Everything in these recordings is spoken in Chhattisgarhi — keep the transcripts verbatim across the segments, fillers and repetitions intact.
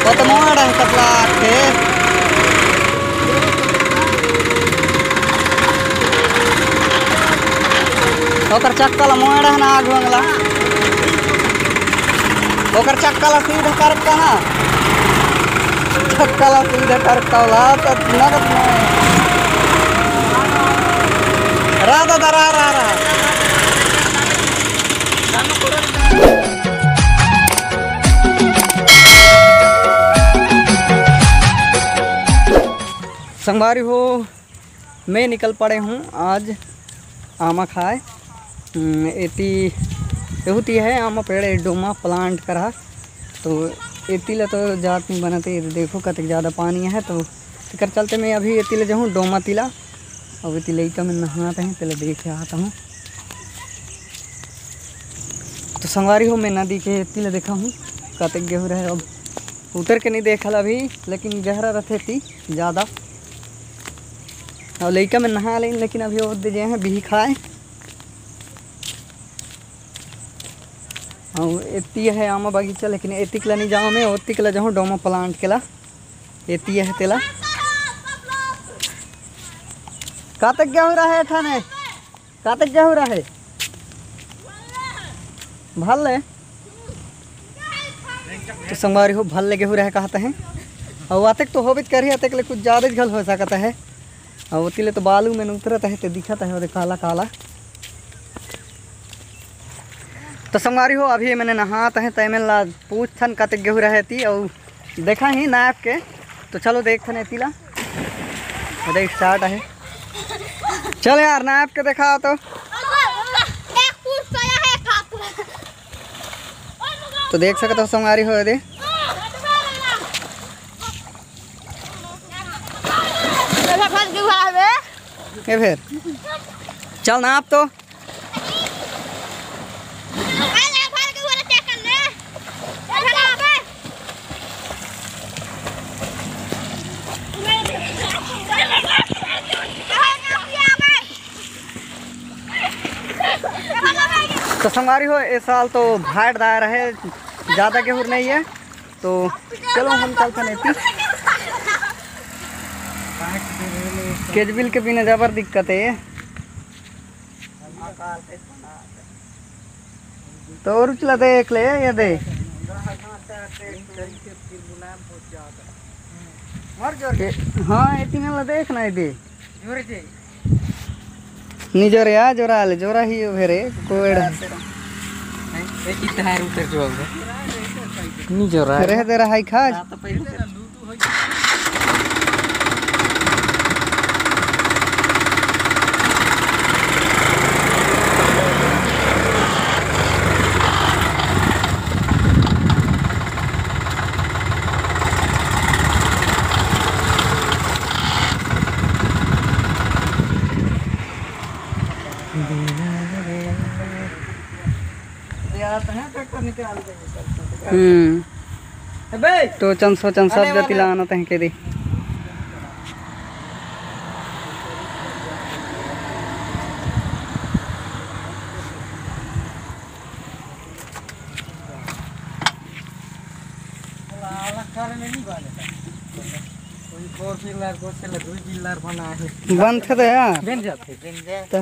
ओ तो मोड़ है कतला के। ओकर चक्का ला मोड़ है ना आगू अंगला। ओकर चक्का ला सीधा करका ना। चक्का ला सीधा करका ला तो नगद में। रा दादा, रा, रा, रा। संगवारी हो, मैं निकल पड़े हूँ आज आमा खाए। हम्म, एती, एहू ती है आमा पेड़, ए डोमा प्लांट करा। तो एती ला तो जात नहीं बनत है, देखो कतक ज़्यादा पानी है, तो एकर चलते मैं अभी एती ला जाहूँ डोमा तिला। अब एती लइका में नहात हैं, तेला देखे आता हूँ। तो संगवारी हो, मैं नदी के एती ला देखा हूँ, कतक गेहूँ रहे। अब उतर के नहीं देखल अभी, लेकिन गहरा रथे ती ज़्यादा। और लइका में नहा लेन, लेकिन अभी वो दे जे हैं बिही खाए। और एती है आमा बगीचा, लेकिन एतिक ला नहीं जाऊँ मैं, ओतिक ला जाऊँ डोमा प्लांट के ला। एती है तेला। कातक गेहूँ रहे ठाने? कातक गेहूँ रहे? भल ले। तो संगवारी हो, भल ले गेहूँ रहे कहते हैं। और अतेक तो होबित करही, अतेक ले कुछ ज़्यादा घल हो सकता है। और ओती ले तो बालू में उतरत है, ते दिखत है, ओदे काला काला। तो संगवारी हो, अभी मैंने नहात है, तैमेन ला पूछथन कतेक गेहूँ रहे ती, और देखा ही नाप के। तो चलो देखथन एती ला, ओदे स्टार्ट है। चल यार, नाप के देखा तो। तो देख सकत हो संगवारी हो, एदे। ए फेर, चल नाप तो। तो संगवारी हो, ए साल तो भाट दार है, ज़्यादा गेहूँ नहीं है। तो चलो हम चलथन एती। केजबिल के बिना जबर दिक्कत है। तो और उचला देख ले, ये दे। के-, हाँ, एती में ला देख ना, ये दे। जोरे जे। नी जोरे आ, जोरा ले, जोरा ही ओ भेरे, कोएड़। ए, ए, कितना है उतर जो होगा। नी जोरा। रह दे रहा है खास। रात पहले उतर। हम्म। अबे! टोचन सोचन सब अरे जति वाह। ला आना तहके दे। कोई four wheeler, कोई से दुई wheeler बना है। बनथे त यार। बन जाथे। त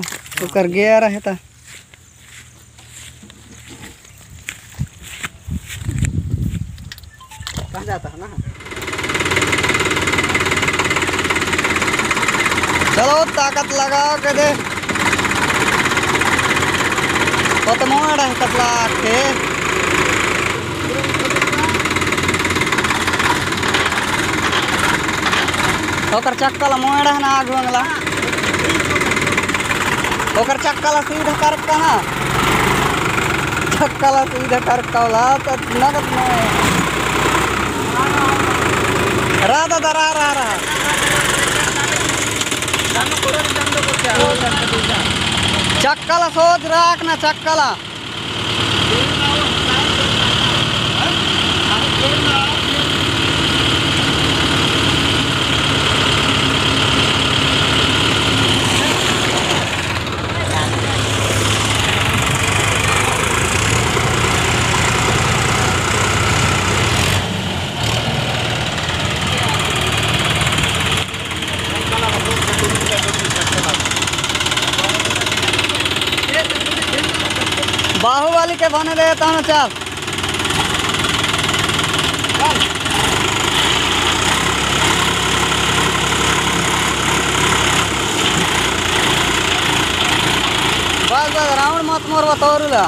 ओकर gear हे त। कहाँ जाता है ना? चलो, ताकत लगाओ के दे। पतमोड़ है कतला के। ओकर चक्का ला मोड़ है ना, आगू अंगला। ओकर चक्का ला सीधा कर कहा। चक्का ला सीधा कर कौला त नगद में। रा दादा, रा, रा, रा। चक्का ला सोच राख ना, चक्का ला। बने दे, तहन चल। बस, बस, round मत मोर बतौरू ला।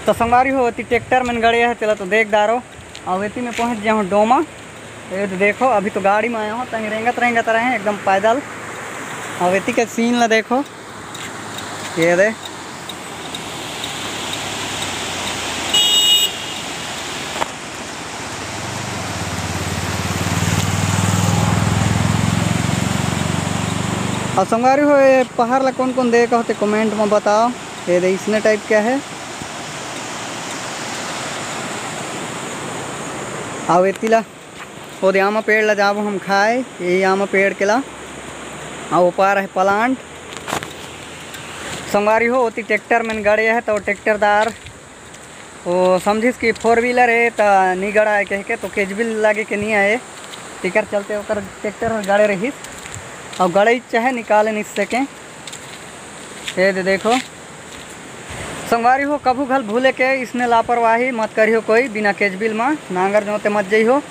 तो संगवारी हो, ओती ट्रैक्टर मन गड़े हे, तेला तो देख डारो। अउ एती में पहुँच गया हूँ डोमा। ये तो देखो, अभी तो गाड़ी में आया हूँ, तहीं रेंगत रेंगत रहे हैं एकदम पैदल। अउ एती के सीन ला देखो, ये दे। अउ संगवारी हो, ये पहाड़ ला कौन कौन देख होते, comment में बताओ। ये दे, इसने type क्या है। अउ एती ला, ओदे आमा पेड़ ला जाबो हम खाए, यही आमा पेड़ के ला। अउ ओ पार है plant। संगवारी हो, ओती ट्रैक्टर मन गड़े हे, तो ट्रैक्टर दार ओ समझिस कि four wheeler हे, त नी गड़ाए कह के, तो केजबिल लागे के नी आए, तेकर चलते ओकर ट्रैक्टर हर गड़े रहिस। अउ गड़े चाहे निकाले नी सके। ये दे देखो, संगवारी हो, कभू घल भूले के इसने लापरवाही मत करिहो कोई, बिना केजबिल मा नांगर जोते मत जइहो।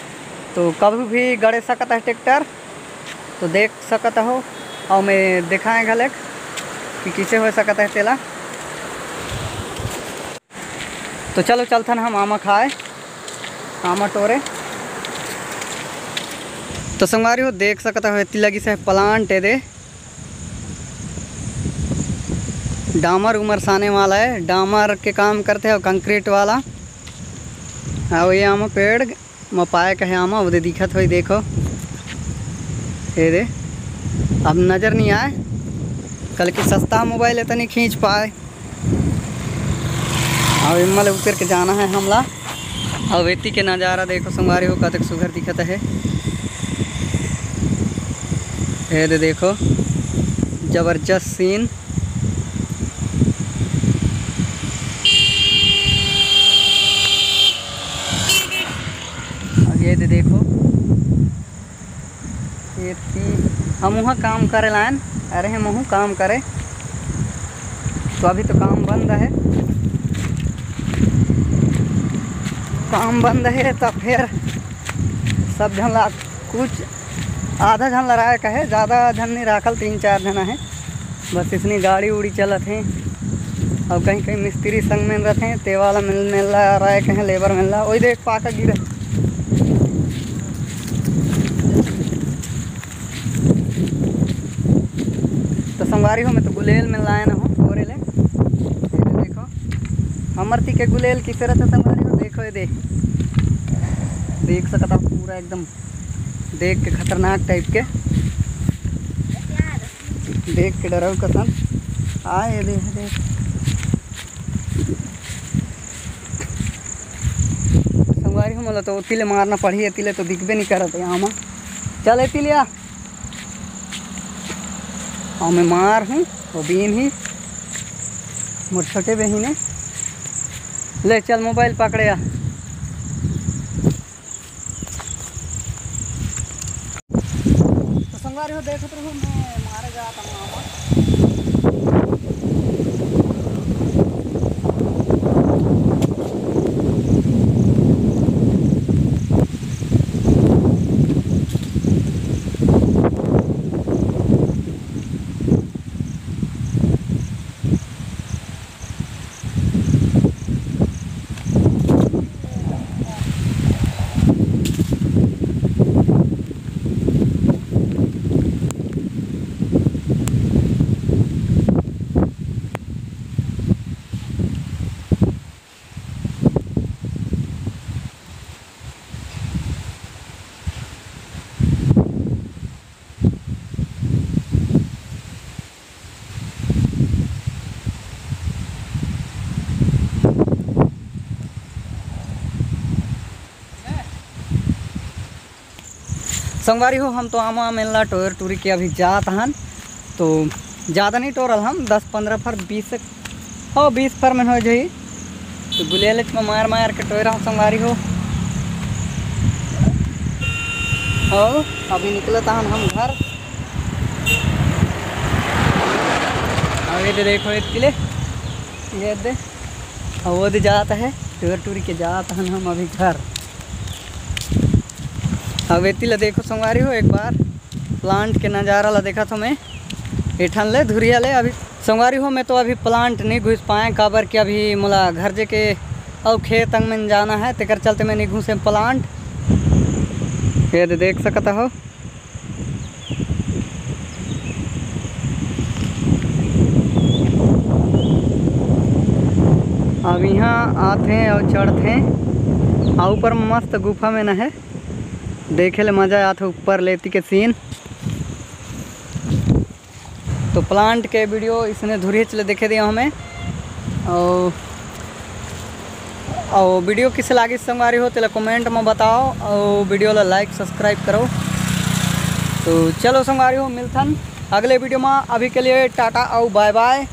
तो कभू भी गड़े सकत है ट्रैक्टर, तो देख सकत हो, अउ मैं दिखाए घलक कि किसे हो सकत है तेला। तो चलो चलथन हम आमा खाए, आमा टोरे। तो संगवारी हो, देख सकत हो, एती लगिस हे plant, ए दे डामर उमर साने वाला है, डामर के काम करते हैं, concrete वाला। और ये आमा पेड़ म पाए कहे आमा, वो दे दिखत होई, देखो, ये दे, अब नजर नहीं आए, कल की सस्ता मोबाइल है, तो नहीं खींच पाए। अब इम्मा ले उतर के जाना है हमला। अब एती के नज़ारा देखो संगवारी हो, कतक सुघर दिखत है। ये दे देखो, जबरदस्त सीन। अब ये दे देखो, ये ती-, हम वहाँ काम करे लायन, अरे हम वहाँ काम करे, तो अभी तो काम बंद है, काम बंद है, तो फिर सब झन ला कुछ आधा झन ला राय कहे, ज़्यादा झन नहीं राखल, तीन चार झन है। बस इसने गाड़ी उड़ी चलत हे, अउ कहीं कहीं मिस्त्री संग में रहते हैं, ते वाला मिल मिल रहा है, कहीं लेबर मिल रहा है। वही देख, पाका गिरे। तो संगवारी हो, मैं तो गुलेल में लाए ना हूँ, बोरे ले। ये देखो, हमर ती के गुलेल किसे रहता संगवारी हो, देखो ये दे, देख सकता पूरा एकदम देख के खतरनाक type के। देख के डराव कसन। आ, ये दे, ये दे। संगवारी हो, मोला तो ओती ले मारना पड़ही, एती ले तो दिखबे नहीं करत है आमा। चल, एती ले आ। और मैं मार हूँ, वो बीन ही, मोर छोटे बहिन है। ले चल, मोबाइल पकड़े आ। तो संगवारी हो, देखत रहो, मैं मारे जात हूँ आमा। संगवारी हो, हम तो आमा मेला टोर टूरी के अभी जात हन, तो ज़्यादा नहीं टोरल हम, दस पन्द्रह फर, बीस, हो, बीस फर में हो जाही। तो गुलेलच में मार मार के टोरा हो संगवारी हो। हो, अभी निकलत हन हम घर। ये दे देखो, एती ले, ये दे, अउ वो दे जात हे, टूर टूर के जात हन हम अभी घर। अब एती ला देखो संगवारी हो, एक बार प्लांट के नज़ारा ला देखत हो मैं, एठन ले धुरिया ले। अभी संगवारी हो, मैं तो अभी प्लांट नहीं घुस पाए, काबर कि अभी मोला घर जेके अउ खेत अंग में जाना है, तेकर चलते मैं नहीं घुसे प्लांट। ये दे देख सकत हो, अब यहाँ आथे अउ चढ़थे, अउ ऊपर मस्त गुफा में न है, देखे ले मजा आथे ऊपर लेती के सीन। तो प्लांट के वीडियो इसने धुरियच ले देखे दिया हमें। अउ अउ वीडियो किसे लागिस संगवारी हो, तेला कमेंट में बताओ, अउ वीडियो ला लाइक सब्सक्राइब करो। तो चलो संगवारी हो, मिलथन अगले वीडियो में। अभी के लिए टाटा अउ बाय बाय।